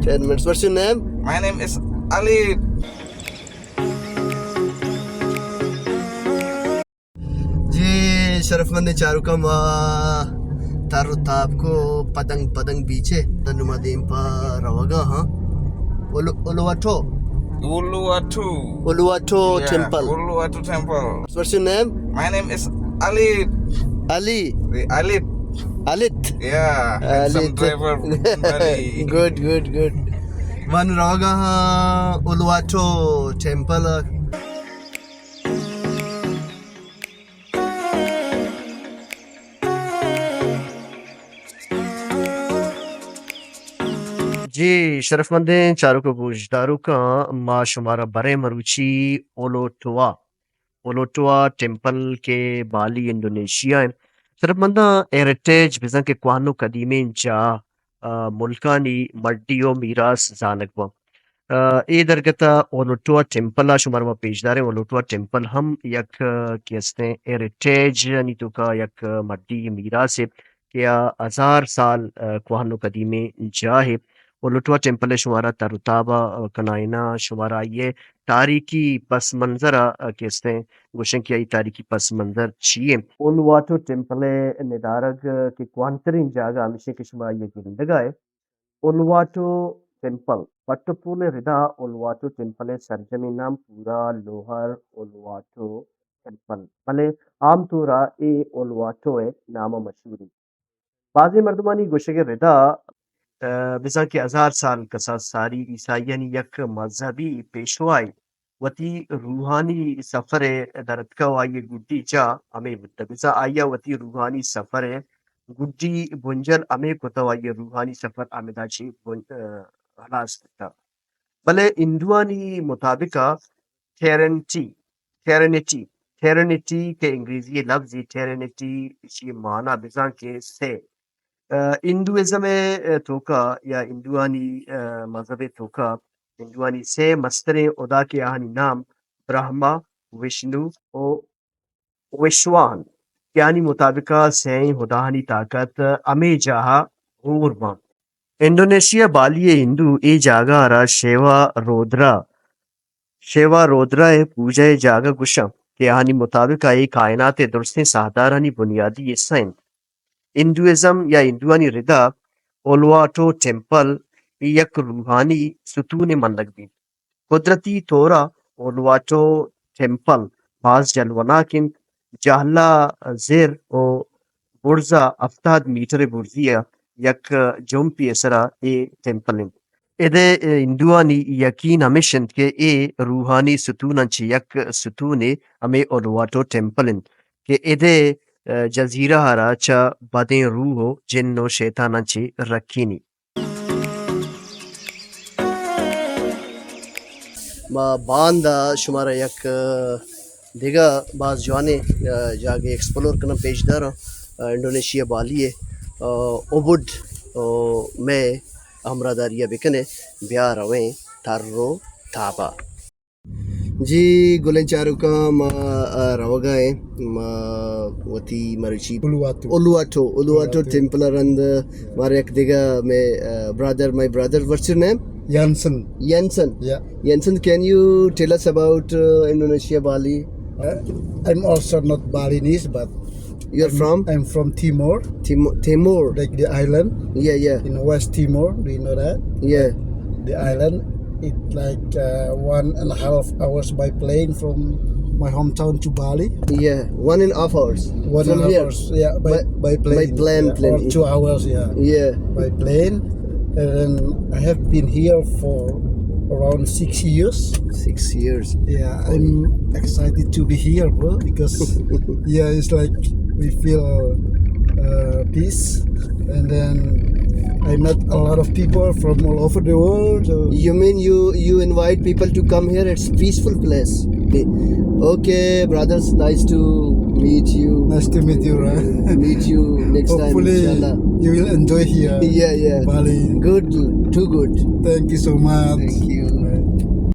Ten minutes. What's your name? My name is Ali. جی، شرفمندیں چاروکاں، ما تر و تاب کو پدنگ پدنگ بیچے، نما دیم پہ روگا ہاں۔ اولو-، اولواٹو۔ اولواٹو۔ اولواٹو Yeah, temple. Uluwatu Temple. What's your name? My name is Ali. Ali. Ali. Alit. Yeah, handsome Ali. Driver. Ali. Good, good, good. من روگا ہاں اولواٹو ٹیمپل۔ جی، شرفمندیں چاروک و گوشداروکاں، ما شمارا بریں مروچی اولوٹوا، اولوٹوا ٹیمپل کہ بالی انڈونیشیا ایں۔ شرفمنداں، ہیریٹیج بزاں کہ کوہن و قدیمیں جاہ، آ، ملکانی مڈی و میراث زانگ باں۔ آ، اے درگت ء اولوٹوا ٹیمپل ء شمارا ما پیش داریں۔ اولوٹوا ٹیمپل ہم یک، آ، کہ استیں ہیریٹیج یعنی توکا یک مڈی میراث ہے کہ آ ہزار سال، آ، کوہن و قدیمیں جاہ ہے۔ اولوٹوا ٹیمپل ء شمارا تر و تاب ء کنائیناں، شمارا آئی ء تاریخی پس منظر ء کہ استیں گوشن کہ آئی تاریخی پس منظر چی ہے۔ اولواٹو ٹیمپل ء ندارگ کہ کوہنترین جاگہ ہمیشہ کہ شما آئی ء گندگا ہے۔ اولواٹو ٹیمپل، پٹ ء پول ء ردا اولواٹو ٹیمپل ء سرجمیں نام پورا لوہر اولواٹو ٹیمپل، بلے عام طور ء اے اولواٹو ء نام ء مشہور انت۔ بازیں مردمانی گوشگ ء ردا، ء، بزاں کہ ہزار سال کساس ساری عیسائیانی یک مذہبی پیشوائے وتی روحانی سفر ء در اتکا و آئی ء گڈی جاہ ہمے بوتگ۔ بزاں آئی ء وتی روحانی سفر ء گڈی بنجل ہمے کتگ و آئی ء روحانی سفر ہمدا چہ بن-، ء، ہلاس بوتگ۔ بلے ہندوانی مطابق ء ٹیرنٹی، ٹیرنٹی، ٹیرنٹی کہ انگریزی لفظ ٹیرنٹی، ایشی معنی بزاں کہ سے ء، ہندوازم ء توکا یا ہندوانی، ء، مذہب ء توکا ہندوانی سے مستریں ہدا کہ آہانی نام برہما، وشنو و وشوا انت کہ آہانی مطابق ء سئیں ہداہانی طاقت ہمے جاہ ء ہور باں۔ انڈونیشیا بالی ء ہندو اے جاگہ ء را شیوا رودرا، شیوا رودرا ء پوجا ء جاگہ گوشاں کہ آہانی مطابق ء اے کائنات ء درستیں ساہدارانی بنیادی حصہ انت۔ ہندوازم یا ہندوانی ردا اولواٹو ٹیمپل یک روحانی ستونے منگ بیت۔ قدرتی طورا اولواٹو ٹیمپل باز جلوناک انت۔ جہلا زر و برزا ہفتاد میٹر برزی ء یک جمپے ء سرا اے ٹیمپل انت۔ اد ء ہندوانی یقین ہمیش انت کہ اے روحانی ستوناں چہ یک ستونے ہمے اولواٹو ٹیمپل انت کہ اد ء جزیرہ ء را چہ بدیں روح و جن و شیطاناں چہ رکینی۔ ما باندا شمارا یک، ء، دگہ باز جوانیں، ء، جاگہے ایکسپلور کناں، پیش داراں، ء، انڈونیشیا بالی ء، ء، اوبڈ، ء، مئے ہمراہداری ء بکنے، بیا رویں تر و تابا۔ جی گلیں چاروکاں، ما، ء، روگا ایں، ما وتی مروچی اولواٹو۔ اولواٹو، اولواٹو اولواٹو۔ ٹیمپل ء رند مارا یک دگہ مئے، ء، برادر، my brother, what's your name? Yansen. Yansen. Yeah. Yansen, can you tell us about, uh, Indonesia, Bali? Uh, I'm also not Balinese, but You're I'm, from? I'm from Timor. Timo-, Timor. Like the island. Yeah, yeah. In West Timor, do you know that? Yeah. The island, it like, uh, one and a half hours by plane from my hometown to Bali. Yeah, one and a half hours. One and a half hours, yeah, by, by plane. By plane, yeah, plane. Or two hours, yeah. Yeah. By plane. And then I have been here for around six years. Six years. Yeah, I'm excited to be here, bro, because, yeah, it's like we feel, uh, peace. And then I met a lot of people from all over the world. So You mean you, you invite people to come here? It's peaceful place. Okay, brothers, nice to meet you. Nice to meet you, right? Meet you next time, Hopefully, inshallah. You will enjoy here. Yeah, yeah. Bali. Good, too good. Thank you so much. Thank you.